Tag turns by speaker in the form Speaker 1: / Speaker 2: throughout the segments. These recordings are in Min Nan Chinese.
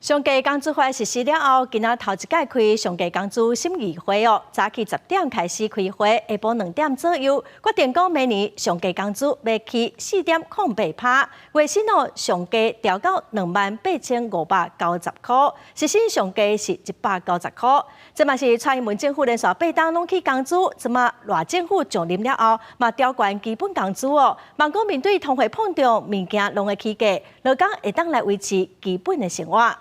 Speaker 1: 上低工資法實施了後，今仔頭一擺開上低工資審議會哦，早起10點開始開會，下晡2點左右，決定講明年上低工資欲起4.08%，月薪哦上低調到28,590箍，時薪上低是190箍。這嘛是蔡英文政府連續八冬攏起工資，這馬賴政府上任了後，嘛調懸基本工資哦。毋過面對通貨膨脹，物件攏會起價，勞工會當來維持基本的生活。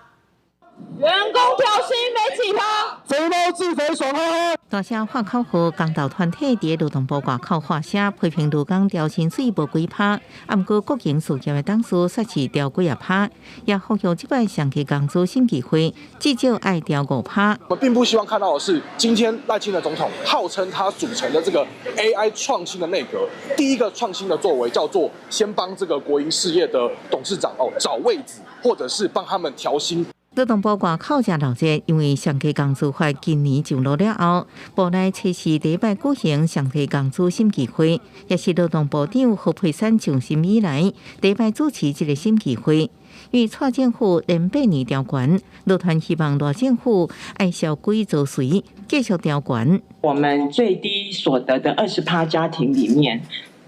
Speaker 2: 員工調薪沒幾趴，
Speaker 3: 肥貓自肥爽哈哈。
Speaker 4: 大聲喊口號，工頭團體佇勞動部外口發聲，批評勞工調薪水無幾趴，啊，毋過國營事業的董事煞是調幾仔趴，也呼籲這擺上低工資審議會至少愛調5%。
Speaker 3: 我們並不希望看到的是，今天賴清德總統號稱他組成的這個 AI 創新的內閣，第一個創新的作為叫做先幫這個國營事業的董事長哦找位置，或者是幫他們調薪。
Speaker 4: 勞動部外口誠鬧熱，因為上低工資法今年上路了後，部內測試第一擺舉行上低工資審議會，也是勞動部長何佩珊上任以來第一擺主持這個審議會。因為蔡政府連8年調懸，勞團希望賴政府愛蕭規曹隨，繼續調懸。
Speaker 5: 我們最低所得的20%家庭裡面，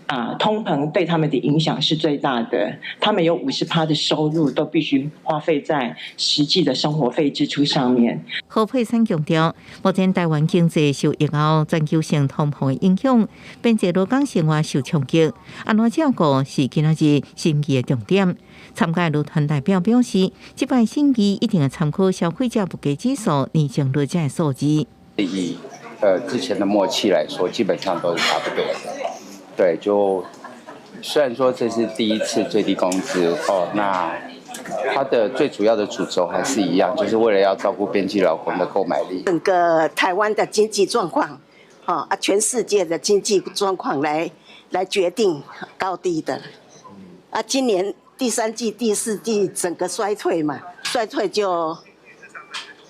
Speaker 5: 啊，通膨對他們的影響是最大的，他們有50%的收入都必須花費在實際的生活費支出上面。
Speaker 4: 何佩珊強調，目前台灣經濟受疫後全球性通膨的影響，邊際勞工生活受衝擊，按怎照顧是今仔日審議的重點。參加勞團代表表示，這擺審議一定會參考消費者物價指數年增率這個數字。
Speaker 6: 以之前的默契來說，基本上都是差不多的。對，就雖然說這是第一次最低工資哦，那它的最主要的主軸還是一樣，就是為了要照顧邊際勞工的購買力。
Speaker 7: 整個台灣的經濟狀況，啊，全世界的經濟狀況來決定高低的。啊，今年第三季、第四季整個衰退嘛，衰退就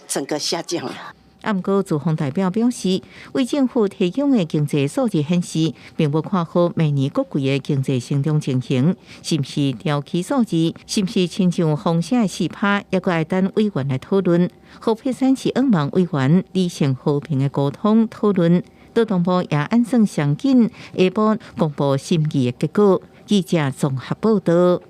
Speaker 7: 整個下降了。
Speaker 4: 啊，毋過資方代表表示，為政府提供的經濟數字顯示，並無看好明年各季的經濟成長情形，是毋是調起數字，是毋是親像風聲的4%，猶閣愛等委員來討論。何佩珊是向望委員理性和平的溝通討論，勞動部也按算上緊下晡公布審議的結果。記者綜合報道。